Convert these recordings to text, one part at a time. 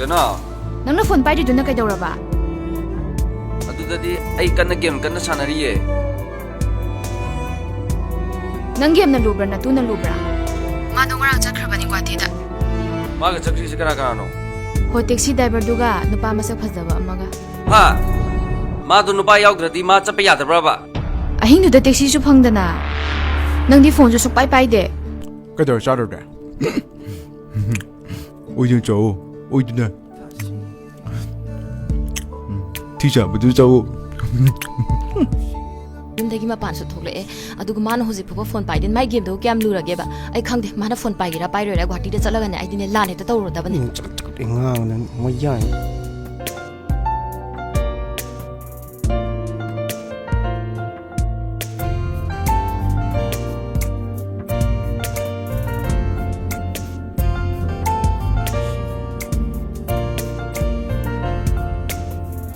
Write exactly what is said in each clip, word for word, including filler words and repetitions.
ꯀꯅꯥ? ꯅꯪꯅ ꯐꯣꯟ ꯄꯥꯏꯗ꯭ꯔꯤꯗꯨꯅ ꯀꯩꯗꯧꯔꯕ? ꯑꯗꯨꯗꯗꯤ ꯑꯩ ꯀꯟꯅ ꯒꯦꯝ ꯀꯟꯅ ꯁꯥꯟꯅꯔꯤꯌꯦ꯫ ꯅꯪ ꯒꯦꯝꯅ ꯂꯨꯕ꯭ꯔꯥ, ꯅꯇꯨꯅ ꯂꯨꯕ꯭ꯔꯥ? ꯃꯥꯗꯣ ꯉꯔꯥꯡ ꯆꯠꯈ꯭ꯔꯕꯅꯤ ꯒꯨꯍꯥꯇꯤꯗ꯫ ꯃꯥꯒ ꯆꯠꯈ꯭ꯔꯤꯁꯦ ꯀꯅꯥ ꯀꯅꯥꯅꯣ? ꯍꯣ, ꯇꯦꯛꯁꯤ ꯗ꯭ꯔꯥꯏꯚꯔꯗꯨꯒ ꯅꯨꯄꯥ ꯃꯁꯛ ꯐꯖꯕ ꯑꯃꯒ꯫ ꯍꯥ? ꯃꯥꯗꯣ ꯅꯨꯄꯥ ꯌꯥꯎꯗ꯭ꯔꯗꯤ ꯃꯥ ꯆꯠꯄ ꯌꯥꯗꯕ꯭ꯔꯕ? ꯑꯍꯤꯡꯗꯨꯗ ꯇꯦꯛꯁꯤꯁꯨ ꯐꯪꯗꯅ꯫ ꯅꯪꯗꯤ ꯐꯣꯟꯁꯨ ꯁꯨꯛꯄꯥꯏ ꯄꯥꯏꯗꯦ꯫ ꯀꯩꯗꯧꯔ ꯆꯥꯔꯨꯔꯦ? ꯑꯣꯏꯗꯨꯅ ꯆꯥꯎꯋꯣ, ꯑꯣꯏꯗꯨꯅ꯫ ꯎꯝ, ꯊꯤ ꯆꯥꯕꯗꯨ ꯆꯥꯎꯋꯣ꯫ ꯌꯨꯝꯗꯒꯤ ꯃꯄꯥꯟꯁꯨ ꯊꯣꯛꯂꯛꯑꯦ, ꯑꯗꯨꯒ ꯃꯥꯅ ꯍꯧꯖꯤꯛ ꯐꯥꯎꯕ ꯐꯣꯟ ꯄꯥꯏꯗꯦ꯫ ꯃꯥꯏ ꯒꯦꯝꯗꯨ ꯀꯌꯥꯝ ꯂꯨꯔꯒꯦꯕ? ꯑꯩ ꯈꯪꯗꯦ, ꯃꯥꯅ ꯐꯣꯟ ꯄꯥꯏꯒꯦꯔꯥ ꯄꯥꯏꯔꯣꯏꯔꯥ, ꯒꯨꯍꯥꯇꯤꯗ ꯆꯠꯂꯒꯅꯦ ꯑꯩꯗꯤꯅꯦ ꯂꯥꯟ ꯍꯦꯛꯇ ꯇꯧꯔꯨꯔꯗꯕꯅꯦ꯫ ꯎꯝ, ꯆꯒꯠ ꯆꯒꯠ ꯉꯥꯡꯉꯦ ꯅꯪ, ꯃꯣꯏ ꯌꯥꯏ꯫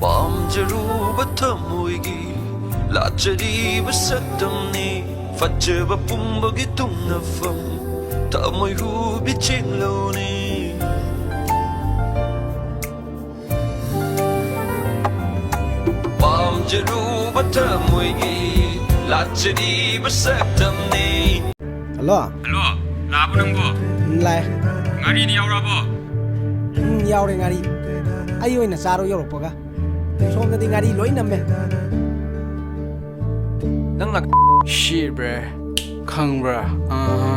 ꯄꯥꯝꯖꯔꯨꯕ ꯊꯃꯣꯏꯒꯤ ꯂꯥꯠꯆꯔꯤꯕ ꯁꯛꯇꯝꯅꯤ, ꯐꯠꯖꯕ ꯄꯨꯝꯕꯒꯤ ꯇꯨꯝꯅꯐꯝ, ꯊꯃꯣꯏ ꯍꯨꯕꯤ ꯆꯦꯡꯂꯧꯅꯤ꯫ ꯄꯥꯝꯖꯔꯨꯕ ꯊꯃꯣꯏꯒꯤ ꯂꯥꯠꯆꯔꯤꯕ ꯁꯛꯇꯝꯅꯤ꯫ ꯍꯜꯂꯣ꯫ ꯍꯜꯂꯣ, ꯂꯥꯛꯑꯕꯣ ꯅꯪꯕꯣ? ꯎꯝ, ꯂꯥꯛꯑꯦ꯫ ꯉꯥꯔꯤꯗꯤ ꯌꯥꯎꯔꯛꯑꯕꯣ? ꯎꯝ, ꯌꯥꯎꯔꯦ ꯉꯥꯔꯤ꯫ ꯑꯩ ꯑꯣꯏꯅ ꯆꯥꯔꯣ ꯌꯧꯔꯛꯄꯒ꯫ ꯁꯣꯝꯗꯗꯤ ꯉꯥꯔꯤ ꯂꯣꯏ ꯅꯝꯃꯦ꯫ ꯅꯪ ꯂꯥꯛ- ꯁꯤ ꯕ꯭ꯔꯦ꯫ ꯈꯪꯕ꯭ꯔꯥ? ꯑꯍꯥ꯫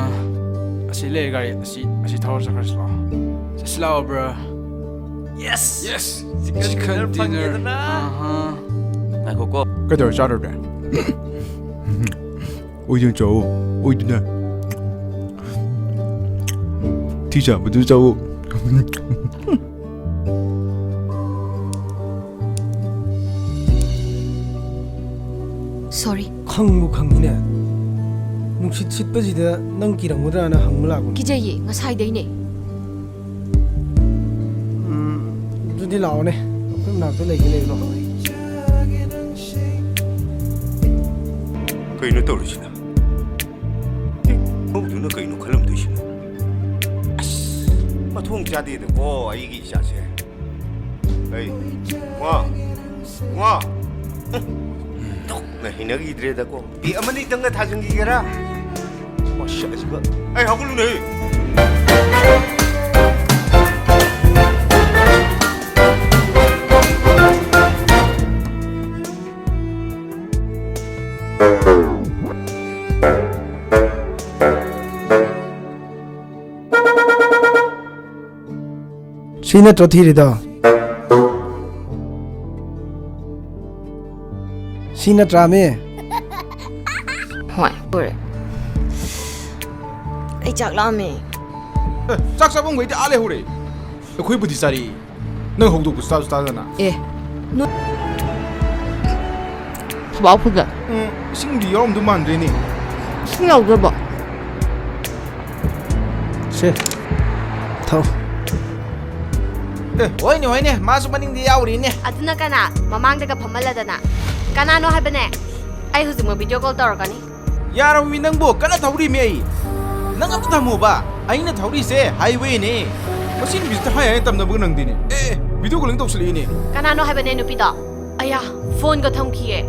ꯑꯁꯤ ꯂꯩ ꯒꯥꯔꯤ꯫ ꯑꯁꯤ, ꯑꯁꯤ ꯊꯧꯔ ꯆꯠꯈ꯭ꯔꯁꯤ ꯂꯥꯛꯑꯣ꯫ ꯆꯠꯁꯤ ꯂꯥꯛꯑꯣ, bro. Yes! Yes! Chicken dinner ꯐꯪꯉꯦꯗꯅ꯫ ꯑꯍꯥ꯫ ꯉꯥꯏꯈꯣꯀꯣ꯫ ꯀꯩꯗꯧꯔ ꯆꯥꯔꯨꯔꯦ? ꯑꯣꯏꯗꯨꯅ ꯆꯥꯎꯋꯣ, ꯑꯣꯏꯗꯨꯅ꯫ ꯊꯤ ꯆꯥꯕꯗꯨ ꯆꯥꯎꯋꯣ꯫ Sorry. ꯈꯪꯕꯨ ꯈꯪꯉꯤꯅꯦ꯫ ꯅꯨꯡꯁꯤꯠ ꯁꯤꯠꯄꯁꯤꯗ ꯅꯪ ꯀꯤꯔꯝꯒꯗ꯭ꯔꯥꯅ ꯍꯪꯕ ꯂꯥꯛꯄꯅꯤ꯫ ꯀꯤꯖꯩꯌꯦ, ꯉꯁꯥꯏꯗꯩꯅꯦ꯫ ꯎꯝ, ꯑꯗꯨꯗꯤ ꯂꯥꯛꯑꯣꯅꯦ, ꯑꯩꯈꯣꯏ ꯃꯅꯥꯛꯇ ꯂꯩꯒꯦ, ꯂꯩꯔꯨꯅꯣ꯫ ꯀꯩꯅꯣ ꯇꯧꯔꯤꯁꯤꯅ? ꯑꯦ, ꯃꯧꯗꯨꯅ ꯀꯩꯅꯣ ꯈꯜꯂꯝꯗꯣꯏꯁꯤꯅ? ꯑꯁ, ꯃꯥ ꯃꯐꯝ ꯆꯥꯗꯦꯗꯀꯣ ꯑꯩꯒꯤ ꯏꯆꯥꯁꯦ꯫ ꯑꯩ, ꯋꯥ, ꯋꯥ꯫ ꯊꯣꯛꯅ ꯍꯩꯅꯈꯤꯗ꯭ꯔꯦꯗꯀꯣ꯫ ꯄꯤ ꯑꯃꯅꯤꯇꯪꯒ ꯊꯥꯖꯤꯟꯈꯤꯒꯦꯔꯥ? ꯃꯁꯛ ꯑꯁꯤꯒ꯫ ꯑꯩ ꯍꯧꯒꯠꯂꯨꯅꯦ꯫ ꯁꯤ ꯅꯠꯇ꯭ꯔꯣ ꯊꯤꯔꯤꯗꯣ? ꯁꯤ ꯅꯠꯇ꯭ꯔꯥꯃꯤ? ꯍꯣꯏ, ꯄꯨꯔꯦ꯫ ꯑꯩ ꯆꯥꯛ ꯂꯥꯝꯃꯦ꯫ ꯑꯦ, ꯆꯥꯛ ꯆꯥꯐꯝꯈꯩꯗꯤ ꯑꯥ ꯂꯩꯍꯧꯔꯦ꯫ ꯑꯩꯈꯣꯏꯕꯨꯗꯤ ꯆꯥꯔꯛꯏ꯫ ꯅꯪ ꯍꯧꯗꯣꯛꯄꯁꯨ ꯇꯥꯁꯨ ꯇꯥꯗꯅ꯫ ꯑꯦ, ꯅꯣ-, ꯊꯕꯥꯛ ꯐꯨꯗ꯫ ꯎꯝ, ꯏꯁꯤꯡꯗꯤ ꯌꯥꯎꯔꯝꯗꯧ ꯃꯥꯟꯗ꯭ꯔꯦꯅꯦ꯫ ꯏꯁꯤꯡ ꯌꯥꯎꯗ꯭ꯔꯕꯣ? ꯁꯦ, ꯊꯛꯑꯣ꯫ ꯑꯦ, ꯍꯣꯏꯅꯦ, ꯍꯣꯏꯅꯦ, ꯃꯥꯁꯨ ꯃꯅꯤꯡꯗ ꯌꯥꯎꯔꯤꯅꯦ꯫ ꯑꯗꯨꯅ ꯀꯅꯥ? ꯃꯃꯥꯡꯗꯒ ꯐꯝꯍꯜꯂꯗꯅ꯫ ꯀꯅꯥꯅꯣ ꯍꯥꯏꯕꯅꯦ? ꯑꯩ ꯍꯧꯖꯤꯛꯃꯛ video call ꯇꯧꯔꯛꯀꯅꯤ꯫ ꯌꯥꯔꯝꯃꯤ ꯅꯪꯕꯨ, ꯀꯟꯅ ꯊꯧꯔꯤꯃꯤ ꯑꯩ꯫ ꯅꯪ ꯑꯝꯇ ꯊꯝꯃꯣꯕ, ꯑꯩꯅ ꯊꯧꯔꯤꯁꯦ highwayꯅꯦ꯫ ꯃꯁꯤ ꯅꯨꯄꯤꯁꯤꯗ ꯍꯥꯏ ꯍꯥꯏ ꯇꯝꯅꯕꯒ ꯅꯪꯗꯦꯅꯦ꯫ ꯑꯦ, ꯑꯦ, video calling ꯇꯧꯁꯜꯂꯛꯏꯅꯦ꯫ ꯀꯅꯥꯅꯣ ꯍꯥꯏꯕꯅꯦ ꯅꯨꯄꯤꯗꯣ? ꯑꯌꯥ, phoneꯒ ꯊꯝꯈꯤꯌꯦ꯫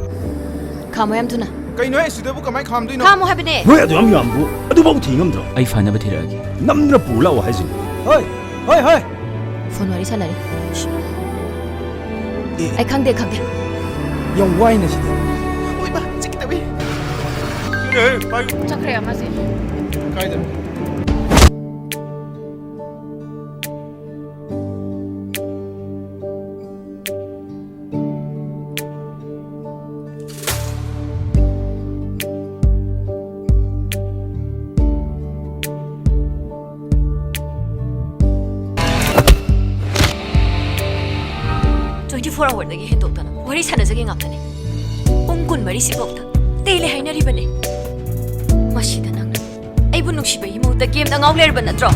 ꯈꯥꯝꯃꯣ ꯌꯥꯝ ꯊꯨꯅ꯫ ꯀꯩꯅꯣꯍꯦ, ꯁꯤꯗꯕꯨ ꯀꯃꯥꯏ ꯈꯥꯝꯗꯣꯏꯅꯣ? ꯈꯥꯝꯃꯣ ꯍꯥꯏꯕꯅꯦ꯫ ꯅꯣꯏ ꯑꯗꯨ ꯌꯥꯝ ꯌꯥꯝꯕꯨ ꯑꯗꯨꯐꯥꯎ ꯊꯤ ꯉꯝꯗ꯭ꯔꯣ? ꯑꯩ ꯐꯅꯕ ꯊꯤꯔꯛꯑꯒꯦ꯫ ꯅꯝꯗꯅ ꯄꯨꯔ ꯂꯥꯛꯑꯣ ꯍꯥꯏꯁꯤꯅꯤ꯫ ꯍꯣꯏ, ꯍꯣꯏ, ꯍꯣꯏ꯫ Phone ꯋꯥꯔꯤ ꯁꯥꯟꯅꯔꯤ꯫ ꯑꯦ꯫ ꯑꯩ ꯈꯪꯗꯦ, ꯈꯪꯗꯦ꯫ ꯌꯥꯝ ꯋꯥꯏꯅ ꯁꯤꯗꯤ꯫ ꯑꯣꯏꯕ, ꯆꯤꯛꯀꯗꯧꯏ꯫ ꯆꯠꯈ꯭ꯔꯦ ꯑꯃꯁꯦ꯫ ꯀꯥꯏꯗ? Twenty four hourꯗꯒꯤ ꯍꯦꯟꯗꯣꯛꯇꯅ ꯋꯥꯔꯤ ꯁꯥꯟꯅꯖꯒꯦ ꯉꯥꯛꯇꯅꯤ꯫ ꯄꯨꯡ ꯀꯨꯟꯃꯔꯤꯁꯤꯐꯥꯎꯗ ꯇꯦꯜꯂꯦ ꯍꯥꯏꯅꯔꯤꯕꯅꯤ꯫ ꯃꯁꯤꯗ ꯅꯪꯅ ꯑꯩꯕꯨ ꯅꯨꯡꯁꯤꯕꯒꯤ ꯃꯍꯨꯠꯇ gameꯗ ꯉꯥꯎ ꯂꯩꯔꯕ ꯅꯠꯇ꯭ꯔꯣ?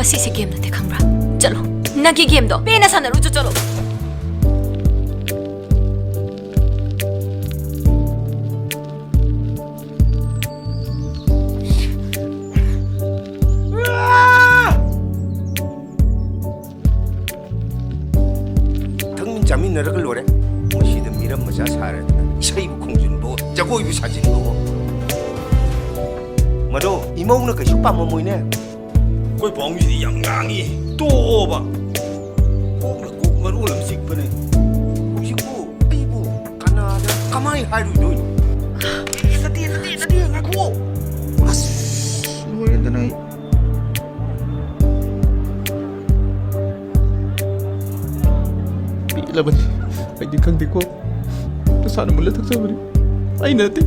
ꯃꯁꯤꯁꯦ game ꯅꯠꯇꯦ, ꯈꯪꯕ꯭ꯔꯥ? ꯆꯠꯂꯣ, ꯅꯪꯒꯤ gameꯗꯣ ꯄꯦꯟꯅ ꯁꯥꯟꯅꯔꯨꯆꯣ, ꯆꯠꯂꯣ꯫ ꯆꯥꯃꯤꯟꯅꯔꯒ ꯂꯣꯏꯔꯦ꯫ ꯃꯁꯤꯗ ꯃꯤꯔꯝ ꯃꯆꯥ ꯁꯥꯔꯗꯅ ꯏꯁꯩꯕꯨ ꯈꯣꯡꯖꯤꯟꯕꯋꯣ, ꯖꯒꯣꯏꯕꯨ ꯁꯥꯖꯤꯟꯕꯋꯣ꯫ ꯃꯗꯣ ꯏꯃꯧꯅ ꯀꯩꯁꯨ ꯄꯥꯝꯃꯝꯃꯣꯏꯅꯦ꯫ ꯑꯩꯈꯣꯏ ꯄꯥꯎꯡꯁꯤꯗꯤ ꯌꯥꯝ ꯉꯥꯡꯉꯤ꯫ ꯇꯣꯛꯑꯣꯕ꯫ ꯀꯣꯛꯅ ꯀꯣꯛ ꯃꯔꯣꯜ ꯑꯃ ꯆꯤꯛꯄꯅꯦ꯫ ꯍꯧꯖꯤꯛꯄꯨ ꯑꯩꯕꯨ ꯀꯅꯥꯗ ꯀꯃꯥꯏ ꯍꯥꯏꯔꯨꯗꯣꯏꯅꯣ? ꯅꯠꯇꯦ, ꯅꯠꯇꯦ, ꯅꯠꯇꯦ, ꯉꯥꯏꯈꯣ꯫ ꯑꯁ, ꯂꯣꯏꯔꯦꯗꯅ ꯑꯩ꯫ ꯄꯦꯜꯂꯕꯅꯤ꯫ ꯑꯩꯗꯤ ꯈꯪꯗꯦꯀꯣ꯫ ꯅꯁꯥꯅ ꯃꯨꯜꯂ ꯊꯛꯆꯕꯅꯤ꯫ ꯑꯩꯅ ꯅꯠꯇꯦ꯫